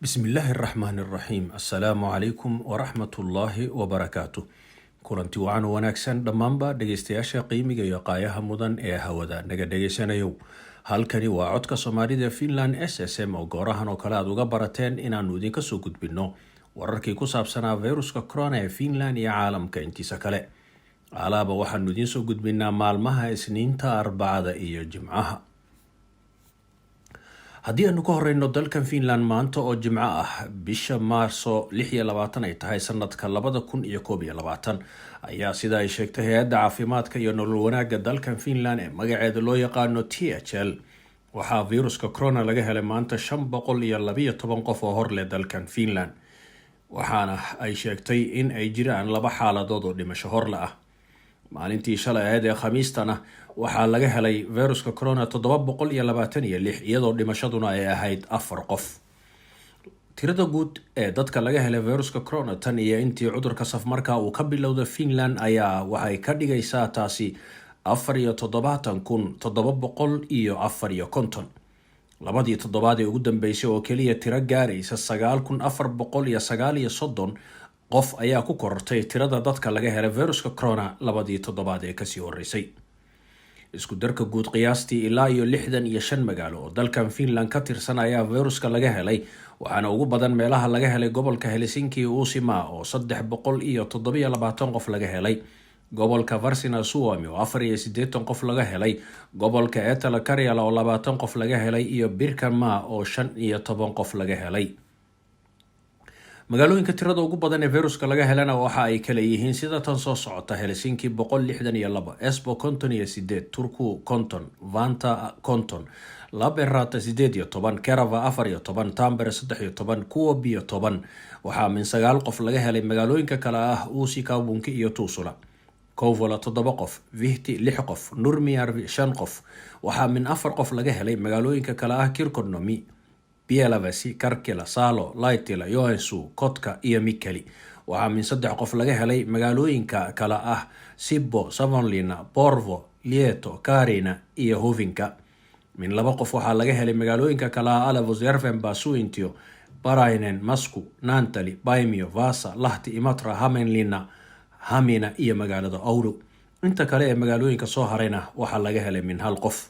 Bismillaahi araxmaani araxiim. Assalaamu calaykum waraxmatullaahi wabarakaatu. Kulanti wacan oo wanaagsan dhammaanba dhegeystayaasha qiimiga iyo qaayaha mudan ee hawada naga dhegeysanayow. Halkani waa Codka Soomaalida Finland SSM oo goorahan oo kale aad uga barateen inaannu idinka soo gudbinno wararkii ku saabsanaa fayruska corona ee Finland iyo caalamka intiisa kale. Alaaba waxaanu idiin soo gudbinaa maalmaha Isniinta, Arbacada iyo Jimcaha. Haddii aanu ka horeyno dalkan Finland, maanta oo Jimco ah, bisha Maarso 26 ay tahay, sanadka 2021, ayaa sida ay sheegtay hay-adda caafimaadka iyo nolol wanaagga dalkan Finland ee magaceeda loo yaqaano THL, waxaa viruska corona laga helay maanta 512 qof oo horleh dalkan Finland. Waxaana ay sheegtay in ay jiraan laba xaaladood oo dhimasho horle ah. Maalintii shalay ahayd ee Khamiistana waxaa laga helay viruska corona 726, iyadoo dhimashaduna ay ahayd afar qof. Tirada guud ee dadka laga helay viruska corona tan iyo intii cudurka safmarka uu ka bilowda Finland ayaa waxay ka dhigaysaa taasi 74,754. Labadii toddobaad ee ugu dambeysay oo keliya, tiro gaaraysa 9439 qof ayaa ku korortay tirada dadka laga helay viruska corona labadii toddobaad ee kasii horeysay. Isku darka guud, qiyaastii ilaa iyo 65 magaalo oo dalkan Finland ka tirsan ayaa viruska laga helay, waxaana ugu badan meelaha laga helay gobolka Helsinki Uusimaa oo 327 qof laga helay, gobolka Varsinais Suomi oo 84 qof laga helay, gobolka Etelä Karjala oo 20 qof laga helay iyo Pirkanmaa oo 15 qof laga helay. Magaalooyinka tirada ugu badan ee viruska laga helana waxa ay kala yihiin sida tan soo socota: Helsinki 162, Espoo 58, Turku 50, Vantaa 50, Lappeenranta 18, Kerava 14, Tampere 13, Kuopio 10. Waxaa min sagaal qof laga helay magaalooyinka kale ah Uusikaupunki iyo Tuusula, Kouvola toddoba qof, Vihti lix qof, Nurmijärvi shan qof. Waxaa min afar qof laga helay magaalooyinka kale ah Kirkkonummi, Pielavesi, Karkkila, Salo, Laitila, Joensuu, Kotka iyo Mikkeli. Waxaa min saddex qof laga helay magaalooyinka kale ah Sipoo, Savonlinna, Porvoo, Lieto, Kaarina iyo Hyvinkää. Min laba qof waxaa laga helay magaalooyinka kale ah Alavus, Järvenpää, Suintio, Parainen, Masku, Naantali, Paimio, Vaasa, Lahti, Imatra, Hämeenlinna, Hamina iyo magaalada Oulu. Inta kale ee magaalooyinka soo harayna waxaa laga helay min hal qof.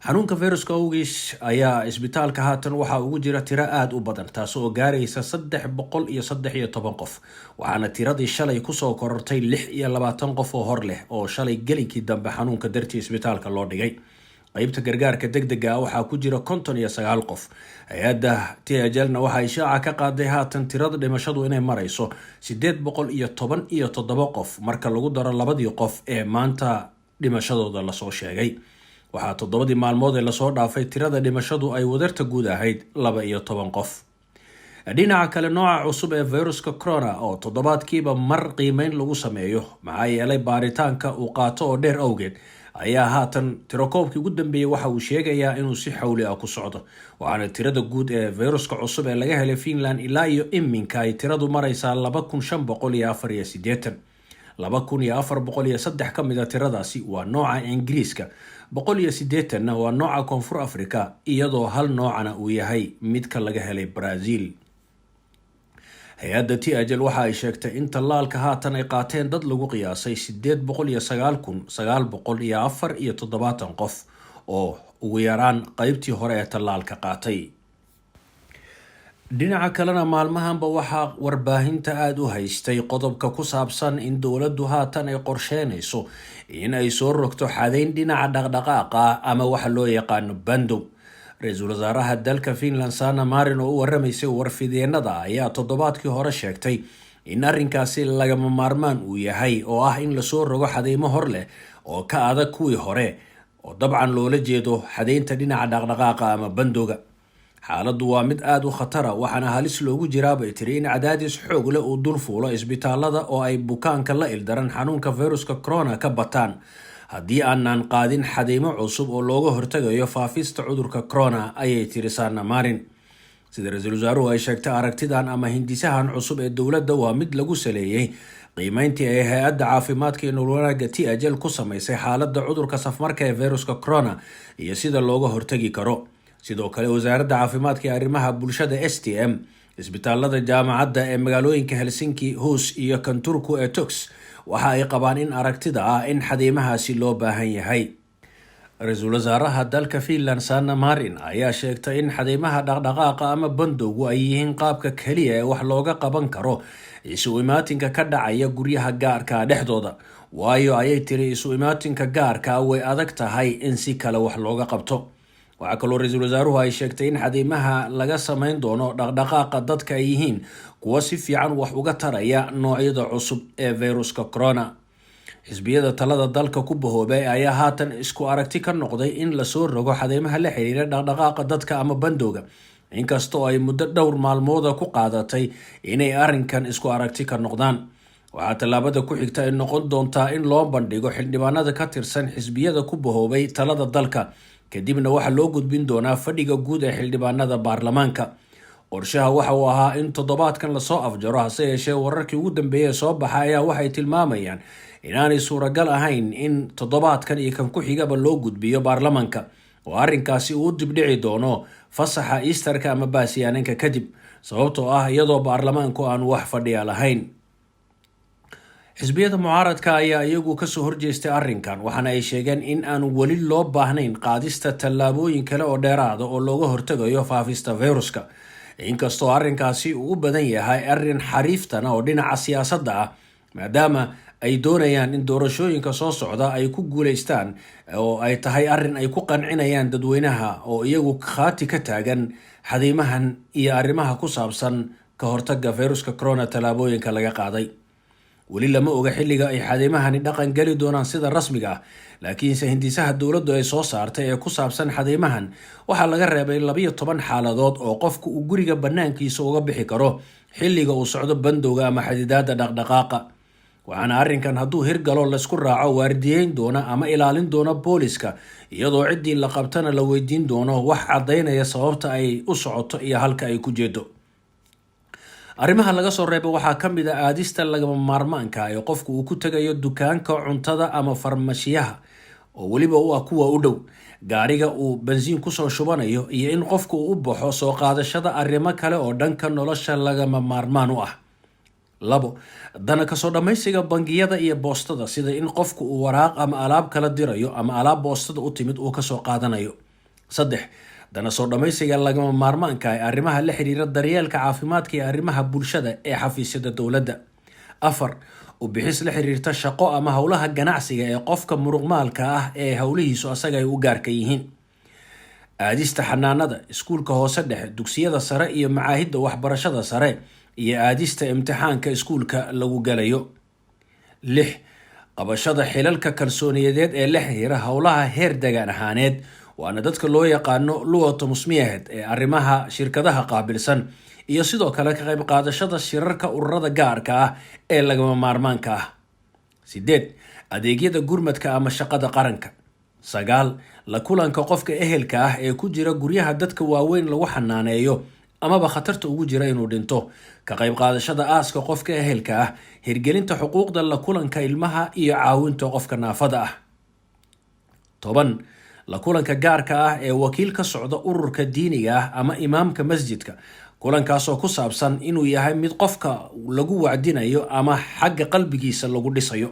Xanuunka viruska awgiis ayaa isbitaalka haatan waxaa ugu jira tiro aada u badan, taas oo gaaraysa 313 qof. Waxaana tiradii shalay kusoo korortay 26 qof oo hor leh oo shalay gelinkii dambe xanuunka dartii isbitaalka loo dhigay. Qeybta gargaarka deg dega ah waxaa ku jira 59 qof. Hay-adda THL-na waxay shaaca ka qaaday haatan tirada dhimashadu inay marayso 817 qof, marka lagu daro labadii qof ee maanta dhimashadooda lasoo sheegay. Waxaa 7dii maalmood ee lasoo dhaafay tirada dhimashadu ay wadarta guud ahayd 12 qof. Dhinaca kale, nooca cusub ee viruska corona oo toddobaadkiiba mar qiimeyn lagu sameeyo, maxaa yeelay baaritaanka uu qaato oo dheer awgeed, ayaa haatan tirakoobkii ugu dambeeyey waxa uu sheegayaa inuu si xawli ah ku socdo. Waxaana tirada guud ee viruska cusub ee laga helay Finland ilaa iyo iminka ay tiradu maraysaa 2584. 2403 ka mid a tiradaasi waa nooca Ingiriiska, 180-na waa nooca Koonfur Africa, iyadoo hal noocana uu yahay midka laga helay Brazil. Hay-adda THL waxa ay sheegtay in tallaalka haatan ay qaateen dad lagu qiyaasay 809,974 qof oo ugu yaraan qeybtii hore ee tallaalka qaatay. Dhinaca kalena, maalmahanba waxaa warbaahinta aada u haystay qodobka ku saabsan in dowladdu haatan ay qorsheynayso in ay soo rogto xadeyn dhinaca dhaqdhaqaaqa ama waxa loo yaqaano bandow. Ra-iisul wasaaraha dalka Finland Sanna Marin oo u waramaysay warfideenada ayaa toddobaadkii hore sheegtay in arrinkaasi lagama maarmaan uu yahay, oo ah in lasoo rogo xadeymo hor leh oo ka adag kuwii hore, oo dabcan loola jeedo xadeynta dhinaca dhaqdhaqaaqa ama bandowga. "Xaaladdu waa mid aada u khatara, waxaana halis loogu jiraa," bay tiri, "in cadaadis xoog leh uu dul fuulo isbitaalada oo ay bukaanka la ildaran xanuunka viruska corona ka bataan, haddii aanan qaadin xadeymo cusub oo looga hortagayo faafista cudurka corona," ayay tiri Sanna Marin. Sida ra-iisul wasaaruhu ay sheegtay, aragtidan ama hindisahan cusub ee dowladda waa mid lagu saleeyey qiimeyntii ay hay-adda caafimaadka iyo nolol wanaagga THL ku samaysay xaaladda cudurka safmarka ee viruska corona iyo sida looga hortagi karo. Sidoo kale wasaaradda caafimaadka ee arrimaha bulshada STM, isbitaalada jaamacadda ee magaalooyinka Helsinki, Hus iyo Kanturku ee Tox waxa ay qabaan in aragtida ah in xadiimahaasi loo baahan yahay. Ra-iisul wasaaraha dalka Finland Sanna Marin ayaa sheegtay in xadiimaha dhaqdhaqaaqa ama bandowgu ay yihiin qaabka keliya ee wax looga qaban karo isu imaatinka ka dhacaya guryaha gaarka dhexdooda, waayo, ayay tiri, isu imaatinka gaarka way adag tahay in si kale wax looga qabto. Waxaa kaloo ra-iisul wasaaruhu ay sheegtay in xadiimaha laga sameyn doono dhaqdhaqaaqa dadka ay yihiin kuwo si fiican wax uga taraya noocyada cusub ee fayruska corona. Xisbiyada talada dalka ku bahoobay ayaa haatan isku aragti ka noqday in lasoo rogo xadeymaha la xiriira dhaqdhaqaaqa dadka ama bandowga, inkastoo ay muddo dhowr maalmooda ku qaadatay inay arrinkan isku aragti ka noqdaan. Waxaa tallaabada ku xigta ay noqon doontaa in loo bandhigo xildhibaanada ka tirsan xisbiyada ku bahoobay talada dalka, kadibna waxaa loo gudbin doonaa fadhiga guud ee xildhibaanada baarlamaanka. Qorshaha waxa uu ahaa in toddobaadkan lasoo afjaro, hase yeeshee wararkii ugu dambeeyay ee soo baxa ayaa waxay tilmaamayaan inaanay suuragal ahayn in toddobaadkan iyo kan ku xigaba loo gudbiyo baarlamaanka, oo arrinkaasi uu dibdhici doono fasaxa Easterka ama baasiyaaninka kadib, sababtoo ah iyadoo baarlamaanku aanu wax fadhiya lahayn. Xisbiyada mucaaradka ayaa iyagu kasoo horjeestay arrinkan, waxaana ay sheegeen in aanu weli loo baahnayn qaadista tallaabooyin kale oo dheeraada oo looga hortegayo faafista fayruska, inkastoo arrinkaasi uu u badan yahay arrin xariiftana oo dhinaca siyaasadda ah, maadaama ay doonayaan in doorashooyinka soo socda ay ku guuleystaan, oo ay tahay arrin ay ku qancinayaan dadweynaha oo iyagu khaati ka taagan xadiimahan iyo arrimaha ku saabsan ka hortagga fayruska corona tallaabooyinka laga qaaday. Weli lama oga xilliga ay xadiimahani dhaqan geli doonaan sida rasmiga ah, laakiinse hindisaha dowladdu ay soo saartay ee ku saabsan xadiimahan waxaa laga reebay 12 xaaladood oo qofku uu guriga bannaankiisa uga bixi karo xilliga uu socdo bandowga ama xadidaadda dhaqdhaqaaqa. Waxaana arrinkan hadduu hirgalo laysku raaco waardiyeyn doona ama ilaalin doona booliska, iyadoo ciddii la qabtana la weydiin doono wax caddaynaya sababta ay u socoto iyo halka ay ku jeedo. Arrimaha laga soo reebay waxaa ka mid a aadista lagama maarmaanka ee qofku uu ku tegayo dukaanka cuntada ama farmashiyaha oo weliba u ah kuwa u dhow, gaariga uu bensiin kusoo shubanayo, iyo in qofku uu u baxo soo qaadashada arrimo kale oo dhanka nolosha lagama maarmaan u ah. 2, dana kasoo dhammaysiga bangiyada iyo boostada, sida in qofku uu waraaq ama alaab kala dirayo ama alaab boostada u timid uu kasoo qaadanayo. 3, dana soo dhammaysiga lagama maarmaanka ee arrimaha la xiriira daryeelka caafimaadka iyo arrimaha bulshada ee xafiisyada dowladda. 4, u bixis la xiriirta shaqo ama howlaha ganacsiga ee qofka muruqmaalka ah ee howlihiisu asaga ay u gaarka yihiin. Aadista xanaanada, iskuulka hoose dhexe, dugsiyada sare iyo macaahidda waxbarashada sare, iyo aadista imtixaanka iskuulka lagu galayo. 6, qabashada xilalka kalsooniyadeed ee la xiriira howlaha heer degaan ahaaneed, waana dadka loo yaqaano luottamusmiehet ee arrimaha shirkadaha qaabilsan, iyo sidoo kale ka qayb qaadashada shirarka ururada gaarka ah ee lagama maarmaanka ah. 8, adeegyada gurmadka ama shaqada qaranka. 9, la kulanka qofka ehelka ah ee ku jira guryaha dadka waaweyn lagu xanaaneeyo amaba khatarta ugu jira inuu dhinto, ka qayb qaadashada aaska qofka ehelka ah, hirgelinta xuquuqda la kulanka ilmaha iyo caawinta qofka naafada ah. 10, la kulanka gaarka ah ee wakiil ka socda ururka diiniga ah ama imaamka masjidka, kulankaasoo ku saabsan inuu yahay mid qofka lagu wacdinayo ama xagga qalbigiisa lagu dhisayo.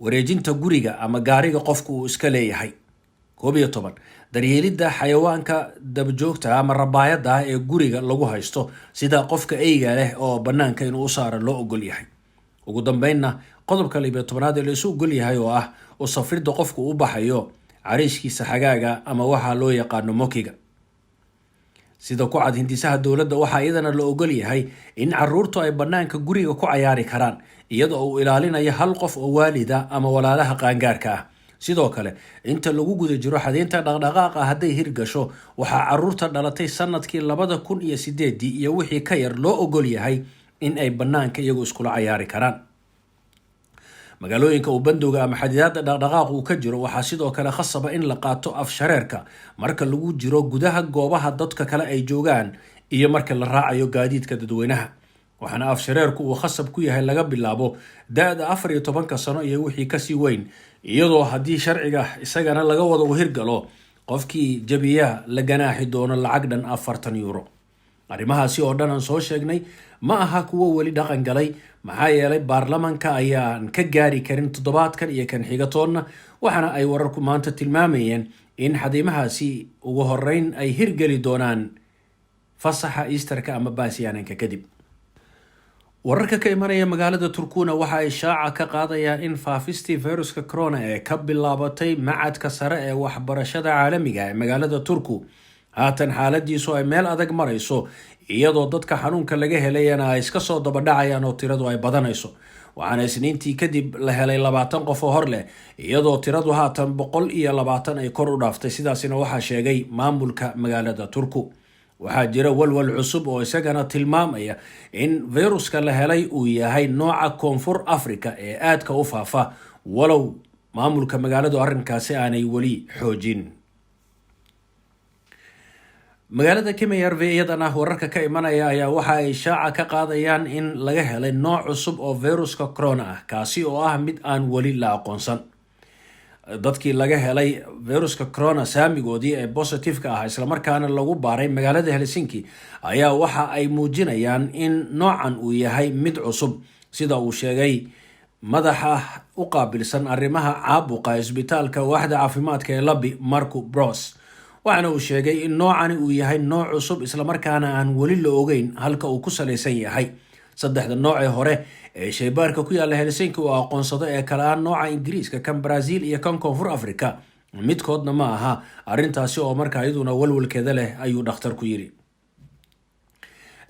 Wareejinta guriga ama gaariga qofku uu iska leeyahay. 11, daryeelidda xayawaanka dabjoogta ama rabaayadda ah ee guriga lagu haysto, sida qofka eyga leh oo bannaanka inuu u saaro loo ogol yahay. Ugu dambeynna qodobka 12aad ee laisu ogol yahay oo ah u safridda qofku u baxayo cariishkiisa xagaaga ama waxaa loo yaqaano mokiga. Sida ku cad hindisaha dowladda, waxaa iyadana la ogol yahay in caruurtu ay bannaanka guriga ku cayaari karaan, iyadoo uu ilaalinayo hal qof oo waalida ama walaalaha qaangaarka ah. Sidoo kale inta lagu guda jiro xadiinta dhaqdhaqaaqa, hadday hirgasho, waxaa caruurta dhalatay sanadkii 2008-dii iyo wixii ka yar loo ogol yahay in ay bannaanka iyagu iskula cayaari karaan. Magaalooyinka uu bandowga ama xadidaadda dhaqdhaqaaq uu ka jiro waxaa sidoo kale khasaba in la qaato afshareerka marka lagu jiro gudaha goobaha dadka kale ay joogaan iyo marka la raacayo gaadiidka dadweynaha, waxaana afshareerku uu khasab ku yahay laga bilaabo da-da 14-ka sano iyo wixii kasii weyn, iyadoo haddii sharciga isagana laga wada uu hirgalo, qofka Qofkii jabiyaha la ganaaxi doono lacag dhan 40 euro. Arrimahaasi oo dhan aan soo sheegnay ma aha kuwo weli dhaqan galay, maxaa yeelay baarlamanka ayaan ka gaari karin toddobaadkan iyo kan xigatoonna. Waxaana ay wararku maanta tilmaamayeen in xadiimahaasi ugu horeyn ay hirgeli doonaan fasaxa Easterka ama Baasyaananka kadib. Wararka ka imanaya magaalada Turkuna waxa ay shaaca ka qaadayaan in faafistii viruska corona ee ka bilaabatay macadka sare ee waxbarashada caalamiga ee magaalada Turku haatan xaaladiisu ay meel adag marayso, iyadoo dadka xanuunka laga helayana ay iska soo dabadhacayaan oo tiradu ay badanayso. Waxaana Isniintii kadib la helay 20 qof oo hor leh, iyadoo tiradu haatan 120 ay kor u dhaaftay. Sidaasina waxaa sheegay maamulka magaalada Turku. Waxaa jira walwal cusub oo isagana tilmaamaya in viruska la helay uu yahay nooca Koonfur Africa ee aadka u faafa, walow maamulka magaaladu arrinkaasi aanay weli xoojin. Magaalada Kemijärvi iyadana wararka ka imanaya ayaa waxa ay shaaca ka qaadayaan in laga helay nooc cusub oo viruska corona ah, kaasi oo ah mid aan weli la aqoonsan. Dadkii laga helay viruska corona saamigoodii ee positiveka ah, islamarkaana lagu baaray magaalada Helsinki, ayaa waxa ay muujinayaan in noocan uu yahay mid cusub, sida uu sheegay madaxa u qaabilsan arrimaha caabuqa isbitaalka waaxda caafimaadka ee Labi, Marco Bros. Waxaana uu sheegay in noocani uu yahay nooc cusub, islamarkaana aan weli la ogeyn halka uu ku salaysan yahay. Saddexda nooc ee hore ee shaybaarka ku yaalla Helsinki uu aqoonsado ee kale ah nooca Ingiriiska, kan Brazil iyo kan Koonfur Africa, midkoodna ma aha. Arrintaasi oo markaa iyaduna walwalkeeda leh, ayuu dhakhtarku yidhi.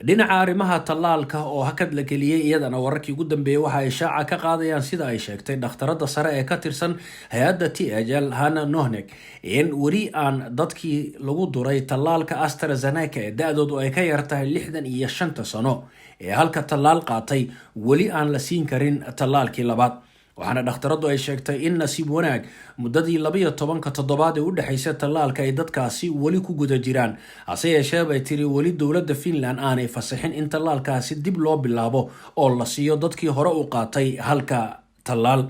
Dhinaca arrimaha tallaalka oo hakad la geliyey iyadana, wararkii ugu dambeeyey waxa ay shaaca ka qaadayaan, sida ay sheegtay dhakhtarada sare ee ka tirsan hay-adda THL, Hanna Nohynek, in weli aan dadkii lagu duray tallaalka AstraZeneca ee da-doodu ay ka yartahay 65-ta sano ee halka tallaal qaatay weli aan la siin karin tallaalkii labaad. Waxaana dhakhtaradu ay sheegtay in nasiib wanaag muddadii 12-ka toddobaad ee u dhexaysa tallaalka ay dadkaasi weli ku guda jiraan. Hase yeeshee, bay tiri, weli dowladda Finland aanay fasixin in tallaalkaasi dib loo bilaabo oo la siiyo dadkii hore u qaatay halka tallaal,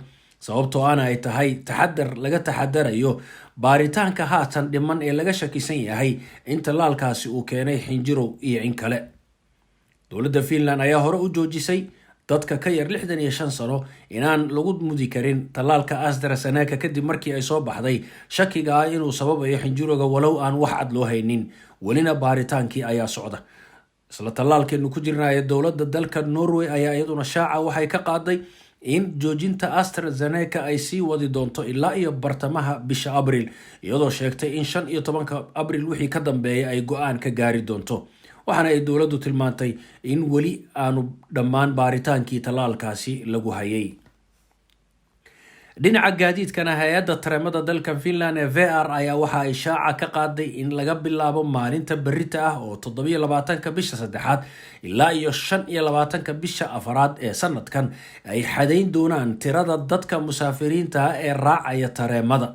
sababtoo ana ay tahay taxadar laga taxadarayo baaritaanka haatan dhiman ee laga shakisan yahay in tallaalkaasi uu keenay xinjirow iyo in kale. Dowladda Finland ayaa hore u joojisay dadka ka yar 65 sano inaan lagu mudi karin tallaalka AstraZeneca, kadib markii ay soo baxday shakiga ah inuu sababayo xinjirowga, walow aan wax cad loo haynin, welina baaritaankii ayaa socda. Isla tallaalkeenu ku jirnaya, dowladda dalka Norway ayaa iyaduna shaaca waxay ka qaaday in joojinta AstraZeneca ay sii wadi doonto ilaa iyo bartamaha bisha Abril, iyadoo sheegtay in 15-ka Abril wixii ka dambeeya ay go-aan ka gaari doonto. Waxaana ay dowladdu tilmaantay in weli aanu dhammaan baaritaankii tallaalkaasi lagu hayay. Dhinaca gaadiidkana, hay-adda tareemada dalkan Finland ee VR ayaa waxa ay shaaca ka qaaday in laga bilaabo maalinta berita ah oo 27-ka bisha saddexaad ilaa iyo 25-ka bisha afaraad ee sanadkan ay xadeyn doonaan tirada dadka musaafiriinta ah ee raacaya tareemada.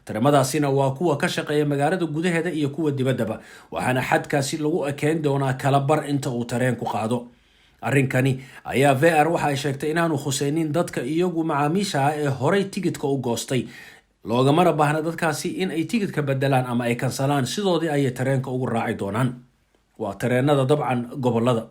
Tareemadaasina waa kuwa ka shaqeeya magaalada gudaheeda iyo kuwa dibaddaba, waxaana xadkaasi lagu ekeyn doonaa kala bar inta uu tareenku qaado. Arrinkani ayaa VR waxa ay sheegtay inaanu khuseynin dadka iyagu macaamiisha ah ee horay tigidka u goostay, loogamana baahna dadkaasi in ay tigidka bedelaan ama ay kansalaan. Sidoodii ayay tareenka ugu raaci doonaan. Waa tareenada dabcan gobolada.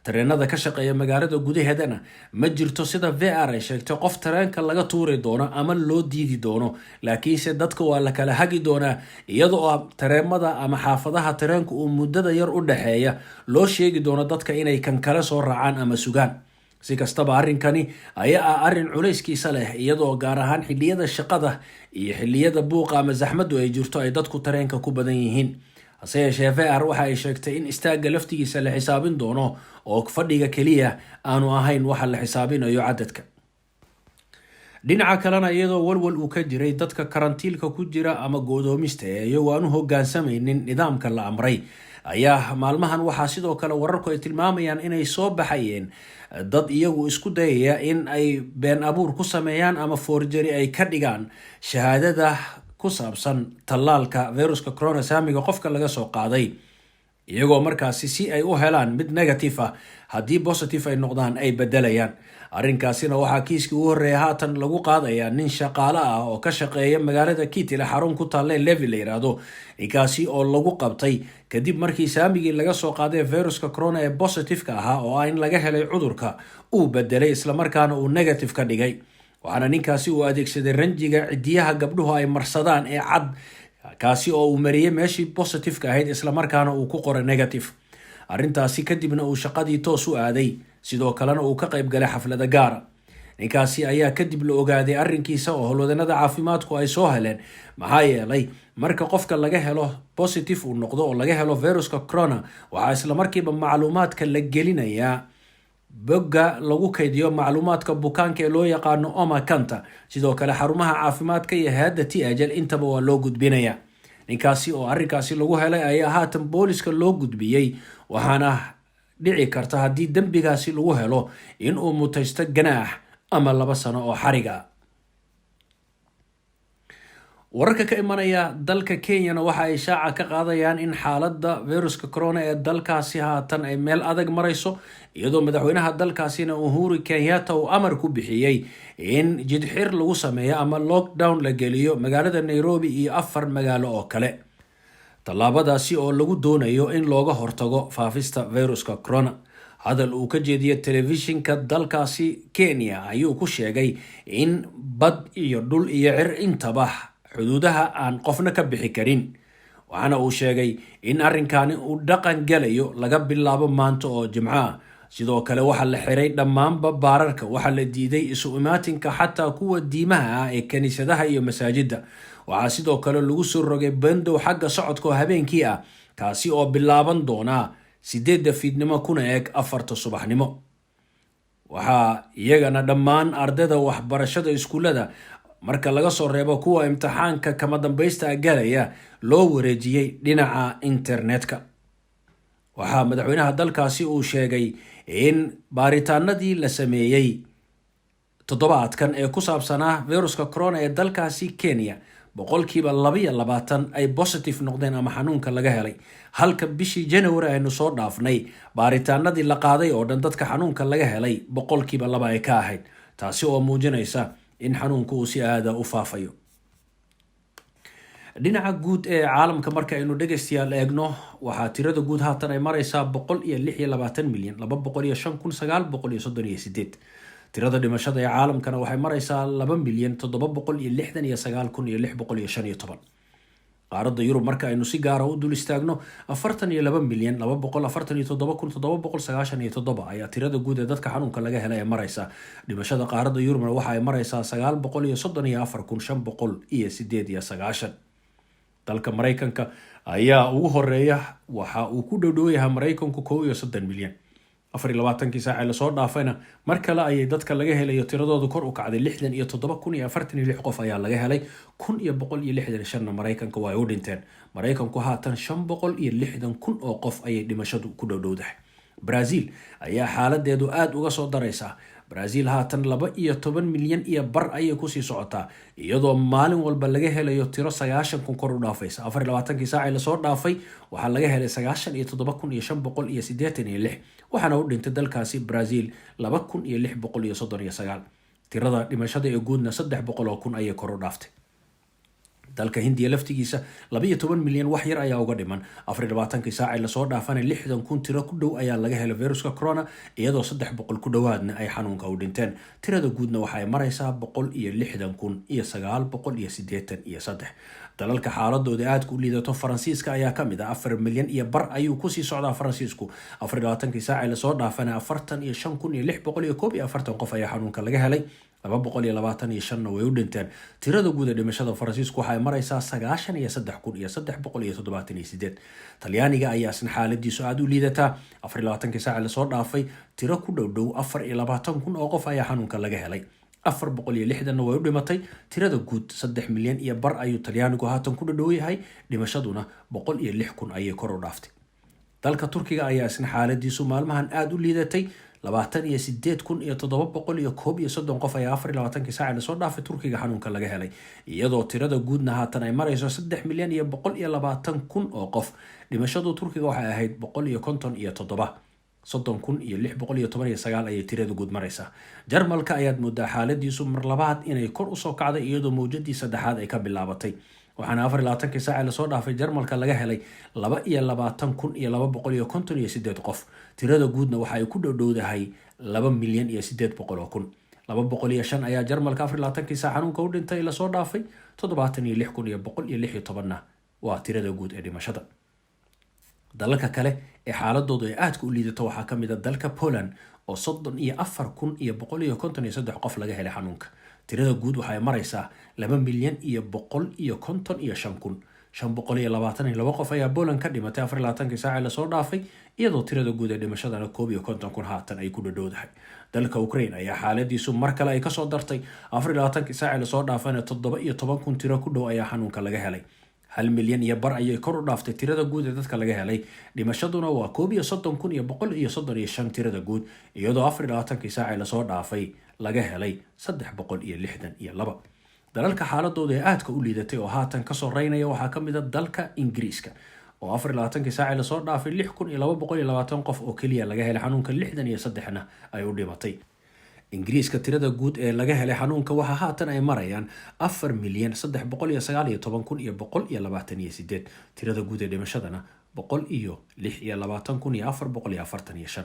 Tareenada ka shaqeeya magaalada gudaheedana ma jirto, sida VR ay sheegtay, qof tareenka laga tuuri doono ama loo diidi doono, laakiinse dadka waa la kala hagi doonaa, iyadoo tareemada ama xaafadaha tareenka uu muddada yar u dhexeeya loo sheegi doono dadka inay kan kale soo raacaan ama sugaan. Si kastaba, arrinkani ayaa ah arrin culayskiisa leh, iyadoo gaar ahaan xilliyada shaqada iyo xilliyada buuqa ama zaxmaddu ay jirto ay dadku tareenka ku badan yihiin. Hase yeeshee, VR waxa ay sheegtay in istaagga laftigiisa la xisaabin doono oo fadhiga keliya aanu ahayn waxa la xisaabinayo cadadka. Dhinaca kalena, iyadoo walwal uu ka jiray dadka karantiilka ku jira ama goodoomista ee iyagoo aan u hogaansamaynin nidaamka la amray, ayaa maalmahan waxaa sidoo kale wararku ay tilmaamayaan inay soo baxayeen dad iyagu isku dayaya in ay been abuur ku sameeyaan ama forgery ay ka dhigaan shahaadada ku saabsan tallaalka viruska corona saamiga qofka laga soo qaaday. Iyagoo markaasi si ay u helaan mid negative ah, haddii positive ay noqdaan ay bedelayaan. Arrinkaasina waxaa kiiskii ugu horreeya haatan lagu qaadayaa nin shaqaale ah oo ka shaqeeya magaalada Kittilä, xarun ku taalle Levi la yidhaahdo, ninkaasi oo lagu qabtay kadib markii saamigii laga soo qaaday viruska corona ee positive-ka ahaa, oo ah in laga helay cudurka, uu bedelay, islamarkaana uu negative ka dhigay. Waxaana ninkaasi uu adeegsaday ranjiga cidiyaha gabdhuhu ay marsadaan ee cad, kaasi oo uu mariyey meeshii positive-ka ahayd, islamarkaana uu ku qoray negative. Arrintaasi kadibna uu shaqadii toos u aaday, sidoo kalena uu ka qayb galay xaflada gaara. Ninkaasi ayaa kadib la ogaaday arrinkiisa oo howlwadanada caafimaadku ay soo heleen, maxaa yeelay marka qofka laga helo, positive uu noqdo oo laga helo viruska corona, waxaa islamarkiiba macluumaadka la gelinayaa bogga lagu kaydiyo macluumaadka bukaanka ee loo yaqaano Omakanta. Sidoo kale xarumaha caafimaadka iyo hay-adda THL intaba waa loo gudbinaya. Ninkaasi oo arrinkaasi lagu helay ayaa haatan booliska loo gudbiyey, waxaana dhici karta haddii dembigaasi lagu helo in uu mutaysto ganaax ama 2 sano oo xariga. Wararka ka imanaya dalka Kenyana waxa ay shaaca ka qaadayaan in xaaladda viruska corona ee dalkaasi haatan ay meel adag marayso, iyadoo madaxweynaha dalkaasina Uhuru Kenyatta uu amar ku bixiyey in jidxir lagu sameeyo ama lockdown la geliyo magaalada Nairobi iyo afar magaalo oo kale, tallaabadaasi oo lagu doonayo in looga hortago faafista viruska corona. Hadal uu ka jeediyey telefishinka dalkaasi Kenya ayuu ku sheegay in bad iyo dhul iyo cir intaba xuduudaha aan qofna ka bixi karin, waxaana uu sheegay in arrinkani uu dhaqan gelayo laga bilaabo maanta oo Jimco ah. Sidoo kale waxaa la xiray dhammaanba baararka, waxaa la diiday isu imaatinka xataa kuwa diimaha ah ee kiniisadaha iyo masaajidda. Waxaa sidoo kale lagu soo rogay bandow xagga socodka oo habeenkii ah, kaasi oo bilaaban doonaa 8-da fiidnimo kuna eg 4-ta subaxnimo. Waxaa iyagana dhammaan ardayda waxbarashada iskuullada, marka laga soo reebo kuwa imtixaanka kama dambaysta galaya, loo wareejiyey dhinaca internetka. Waxaa madaxweynaha dalkaasi uu sheegay in baaritaanadii la sameeyey toddobaadkan ee ku saabsanaa viruska corona ee dalkaasi Kenya 22% ay positive noqdeen ama xanuunka laga helay, halka bishii January aynu soo dhaafnay baaritaanadii la qaaday oo dhan dadka xanuunka laga helay 2% ay ka ahayd, taasi oo muujinaysa in xanuunka uu si aada u faafayo. Dhinaca guud ee caalamka marka aynu, dhegaystayaal, eegno, waxaa tirada guud haatan ay mareysaa 126,205,938. Tirada dhimashada ee caalamkana waxay mareysaa 2,769,615. Qaaradda Yurub marka aynu si gaara u dul istaagno, 42,247,797 ayaa tirada guud ee dadka xanuunka laga helay ee mareysa. Dhimashada qaaradda Yurubna waxa ay mareysaa 934,598. Dalka Maraykanka ayaa ugu horeeya, waxa uu ku dhowdhow yahay Maraykanku 31 milyan. 24-kii saac ee lasoo dhaafayna mar kale ayay dadka laga helayo tiradoodu kor u kacday, 67,046 qof ayaa laga helay, 1,165-na Maraykanka waa ay u dhinteen. Maraykanku haatan 560,000 oo qof ayay dhimashadu ku dhowdhowdahay. Brazil ayaa xaaladeedu aada uga soo daraysa. Brazil haatan 12.5 milyan ayay kusii socotaa, iyadoo maalin walba laga helayo tiro 90,000 kor u dhaafaysa. 24-kii saacii lasoo dhaafay waxaa laga helay 97,586, waxaana u dhintay dalkaasi Brazil 2,639. Tirada dhimashada ee guudna 300,000 ayay kor u dhaaftay. Dalka Hindiya laftigiisa 12 milyan wax yar ayaa uga dhiman. 24-kii saacii lasoo dhaafana 60,000 tiro ku dhow ayaa laga helay viruska corona, iyadoo 300 ku dhowaadna ay xanuunka u dhinteen. Tirada guudna waxa ay maraysaa 160,983. Dalalka xaaladooda aadka u liidato, Faransiiska ayaa kamid ah. 4.5 milyan ayuu kusii socdaa Faransiisku. 24-kii saacii lasoo dhaafana 45,641 qof ayaa xanuunka laga helay, 225-na way u dhinteen. Tirada guud ee dhimashada Faransiisku waxay maraysaa 93,378. Talyaaniga ayaa isna xaaladiisu aada u liidataa. 24-kii saaci lasoo dhaafay tiro ku dhow dhow 24,000 oo qof ayaa xanuunka laga helay, 460-na way u dhimatay. Tirada guud 3.5 milyan ayuu Talyaanigu haatan ku dhadhow yahay, dhimashaduna 106,000 ayay kor u dhaaftay. Dalka Turkiga ayaa isna xaaladiisu maalmahan aada u liidatay. 28,731 qof ayaa 24-kii saaci lasoo dhaafay Turkiga xanuunka laga helay, iyadoo tirada guudna haatan ay marayso 3,120,000 oo qof. Dhimashadu Turkiga waxay ahayd 157, 30,619 ayay tirada guud maraysaa. Jarmalka ayaad moodaa xaaladiisu mar labaad inay kor usoo kacday, iyadoo mawjadii saddexaad ay ka bilaabatay, waxaana 24-kii saaci lasoo dhaafay Jarmalka laga helay 22,258 qof. Tirada guudna waxa ay ku dhowdhowdahay 2,800,000. 205 ayaa Jarmalka 24-kii saac xanuunka u dhintay lasoo dhaafay, 76,116-na waa tirada guud ee dhimashada. Dalalka kale ee xaaladoodu ay aadka u liidato waxaa ka mid a dalka Poland, oo 34,153 qof laga helay xanuunka. Tirada guud waxay maraysaa 2,155,522 qof ayaa Poland ka dhimatay 24-kii saaci lasoo dhaafay, iyadoo tirada guud ee dhimashadana 51,000 haatan ay ku dhadhowdahay. Dalka Ukraine ayaa xaaladiisu mar kale ay kasoo dartay. 24-kii saaci lasoo dhaafayna 17,000 tiro ku dhow ayaa xanuunka laga helay. 1.5 milyan ayay kor u dhaaftay tirada guud ee dadka laga helay. Dhimashaduna waa 31,135 tirada guud, iyadoo 24-kii saaci lasoo dhaafay laga helay 362. Dalalka xaaladooda ee aadka u liidatay oo haatan kasoo reynaya waxaa ka mid a dalka Ingiriiska, oo 24-kii saaci lasoo dhaafay 6,220 qof oo keliya laga helay xanuunka, 63-na ay u dhimatay. Ingiriiska tirada guud ee laga helay xanuunka waxaa haatan ay marayaan 4,319,128, tirada guud ee dhimashadana 126,445.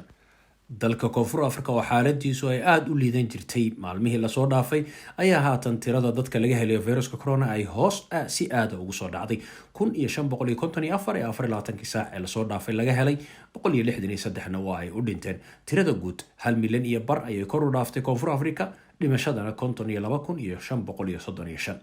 Dalka Koonfur Africa, oo xaaladiisu ay aada u liidan jirtay maalmihii lasoo dhaafay, ayaa haatan tirada dadka laga helayo viruska corona ay hoos si aada ugu soo dhacday. 1,554 ee 24-kii saac ee lasoo dhaafay laga helay, 163-na waa ay u dhinteen. Tirada guud 1.5 milyan ayay kor u dhaaftay Koonfur Africa, dhimashadana 52,535.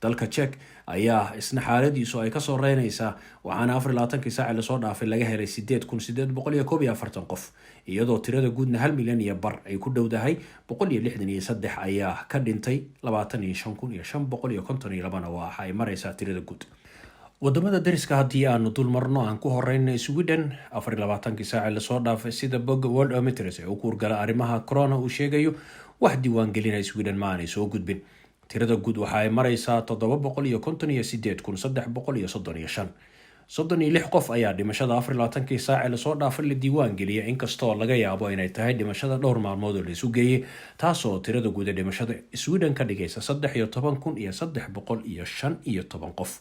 Dalka Czech ayaa isna xaaladiisu ay kasoo reynaysaa, waxaana 24-kii saaci lasoo dhaafay laga helay 8,841 qof, iyadoo tirada guudna 1.5 milyan ay ku dhowdahay. 163 ayaa ka dhintay, 25,552-na waxa ay maraysaa tirada guud. Wadamada dariska haddii aanu dul marno, aan ku horeyna Sweden. 24-kii saaci lasoo dhaafay, sida bogga Worldometers ee u kuurgala arrimaha corona uu sheegayo, wax diiwaangelina Sweden ma aanay soo gudbin. Tirada guud waxa ay maraysaa 758,335. 36 qof ayaa dhimashada 24-kii saaci lasoo dhaafay la diiwaan geliyay, inkastoo laga yaabo inay tahay dhimashada dhowr maalmood oo laisu geeyey, taasoo tirada guud ee dhimashada Sweden ka dhigaysa 13,315 qof.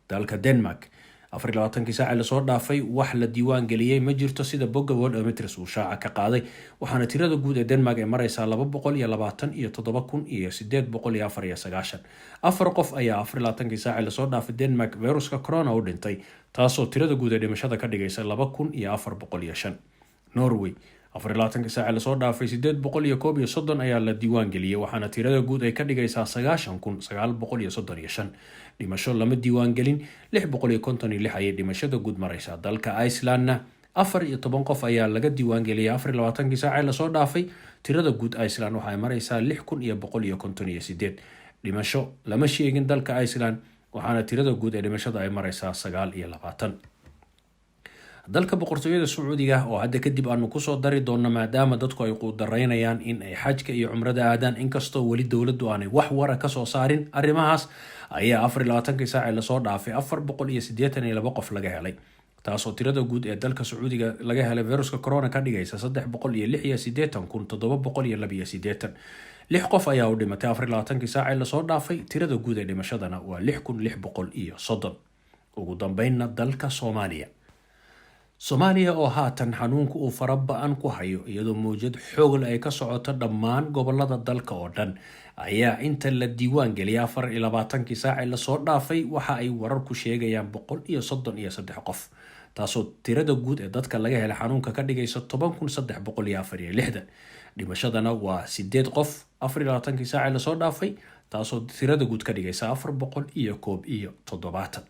Dalka Denmark 24-kii saaci lasoo dhaafay wax la diiwaan geliyey ma jirto, sida bogga Worldometers uu shaaca ka qaaday, waxaana tirada guud ee Denmark ay maraysaa 227,894. Afar qof ayaa 24-kii saaci lasoo dhaafay Denmark viruska corona u dhintay, taasoo tirada guud ee dhimashada ka dhigaysa 2,405. Norway 24-kii saaci lasoo dhaafay 831 ayaa la diiwaan geliyey, waxaana tirada guud ay ka dhigaysaa 90,935. Dhimasho lama diiwaan gelin, 656 ayay dhimashada guud maraysaa. Dalka Icelandna 14 qof ayaa laga diiwaan geliyay 24-kii saaci lasoo dhaafay. Tirada guud Iceland waxa ay maraysaa 6,158. Dhimasho lama sheegin dalka Iceland, waxaana tirada guud ee dhimashada ay maraysaa 29. Dalka Boqortooyada Sacuudiga, oo hadda kadib aanu kusoo dari doonno maadaama dadku ay quudaraynayaan in ay xajka iyo cumrada aadaan, inkastoo weli dowladdu aanay wax wara kasoo saarin arrimahaas, ayaa 24-kii saaci lasoo dhaafay 482 qof laga helay, taasoo tirada guud ee dalka Sacuudiga laga helay viruska corona ka dhigaysa 386,782. Lix qof ayaa u dhimatay 24-kii saaci lasoo dhaafay, tirada guud ee dhimashadana waa 6,630. Ugu dambeynna dalka Soomaaliya. Soomaaliya oo haatan xanuunku uu fara-ba-an ku hayo, iyadoo mawjad xoogle ay ka socoto dhammaan gobolada dalka oo dhan, ayaa inta la diiwaan geliyay 24-kii saaci lasoo dhaafay waxa ay wararku sheegayaan 133 qof, taasoo tirada guud ee dadka laga helay xanuunka ka dhigaysa 10,364. Dhimashadana waa sideed qof 24-kii saaci lasoo dhaafay, taasoo tirada guud ka dhigaysa 471.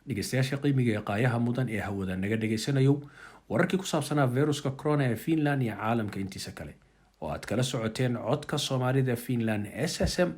Dhegeystayaasha qiimiga ee qaayaha mudan ee hawada naga dhegaysanayo, wararkii ku saabsanaa viruska corona ee Finland iyo caalamka intiisa kale oo aad kala socoteen Codka Soomaalida Finland SSM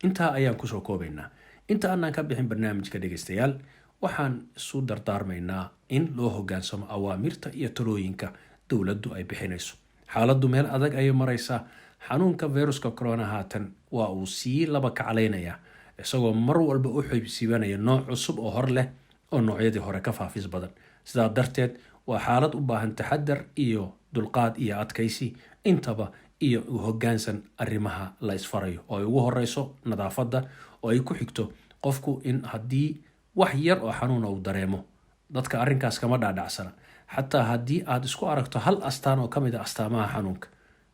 intaa ayaan kusoo koobaynaa. Inta aanan ka bixin barnaamijka, dhegeystayaal, waxaan isu dardaarmaynaa in loo hogaansamo awaamirta iyo talooyinka dowladdu ay bixinayso. Xaaladdu meel adag ayay maraysaa. Xanuunka viruska corona haatan waa uu sii laba kaclaynayaa, isagoo mar walba u xibsiibanaya nooc cusub oo hor leh oo noocyadii hore ka faafis badan. Sidaa darteed waa xaalad u baahan taxadar iyo dulqaad iyo adkaysi intaba, iyo u hoggaansan arrimaha la isfarayo, oo ay ugu horeyso nadaafadda, oo ay ku xigto qofku in haddii wax yar oo xanuuna uu dareemo. Dadka arrinkaas kama dhaadhacsana. Xataa haddii aad isku aragto hal astaan oo ka mid a astaamaha xanuunka,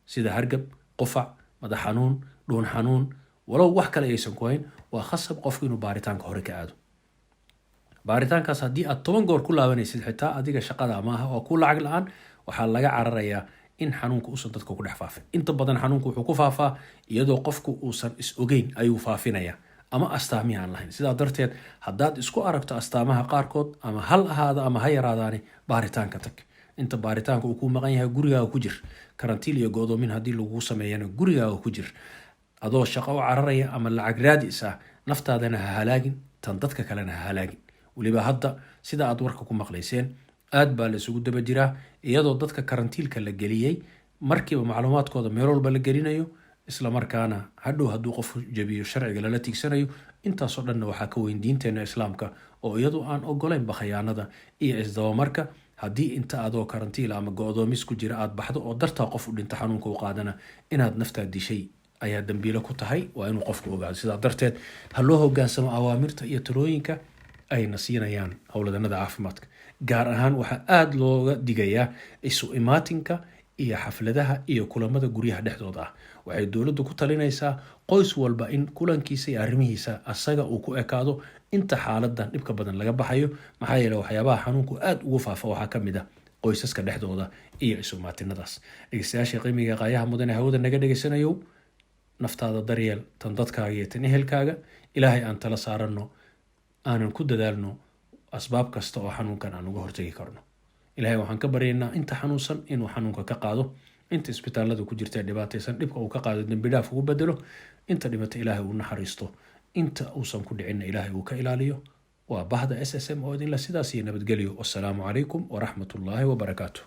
sida hargab, qufac, madax xanuun, dhuun xanuun, walow wax kale aysan ku hayn, waa khasab qofku inuu baaritaanka hore ka aado. Baaritaankaas haddii aad 10 goor ku laabanaysid xitaa, adiga shaqada maaha, oo ku lacag la-aan. Waxaa laga cararayaa in xanuunka uusan dadka ku dhex faafin. Inta badan xanuunku wuxuu ku faafaa iyadoo qofku uusan is ogeyn ayuu faafinaya, ama astaamihii aan lahayn. Sidaa darteed haddaad isku aragto astaamaha qaarkood, ama hal ahaada ama ha yaraadaani, baaritaanka tag. Inta baaritaanka uu ku maqan yahay, gurigaaga ku jir. Karantiil iyo go'doomin haddii lagu sameeyana, gurigaaga ku jir. Adoo shaqo u cararaya ama lacag raadis ah, naftaadana ha halaagin, tan dadka kalena ha halaagin. Weliba hadda, sida aad warka ku maqlayseen, aad baa la isugu daba jiraa, iyadoo dadka karantiilka la geliyey markiiba macluumaadkooda meel walba la gelinayo, isla markaana hadhow hadduu qofku jabiyo sharciga lala tiigsanayo. Intaasoo dhanna waxaa ka weyn diinteena Islaamka, oo iyadu aan ogolaynba khayaanada iyo isdabamarka. Haddii inta adoo karantiila ama go-doomis ku jira aad baxdo oo dartaa qof u dhinta xanuunka u qaadana, inaad naftaa dishay ayaa dambiilo ku tahay. Waa inuu qofku ogaado. Sidaa darteed ha loo hogaansamo awaamirta iyo talooyinka ayna siinayaan howladanada caafimaadka. Gaar ahaan waxaa aada looga digayaa isu imaatinka iyo xafladaha iyo kulamada guryaha dhexdooda ah. Waxay dowladdu ku talinaysaa qoys walba in kulankiisa iyo arrimihiisa asaga uu ku ekaado inta xaaladan dhibka badan laga baxayo. Maxaa yeele, waxyaabaha xanuunku aada ugu faafa waxaa ka mid ah qoysaska dhexdooda iyo isu imaatinadaas. Dhegeystayaasha qiimiga qaayaha mudane hawada naga dhegeysanayow, naftaada daryeel, tan dadkaaga iyo tan ehelkaaga. Ilaahay aan tala saaranno, aanan ku dadaalno asbaab kasta oo xanuunkan aan uga hortegi karno. Ilahay waxaan ka baryaynaa inta xanuunsan inuu xanuunka ka qaado, inta isbitaalada ku jirta ee dhibaataysan dhibka uu ka qaado, dembi dhaaf ugu bedelo, inta dhimata Ilaahay uu naxariisto, inta uusan ku dhicinna Ilaahay uu ka ilaaliyo. Waa bahda SSM oo idinla sidaas iyo nabadgelyo. Wasalaamu calaykum waraxmatullaahi wabarakaatu.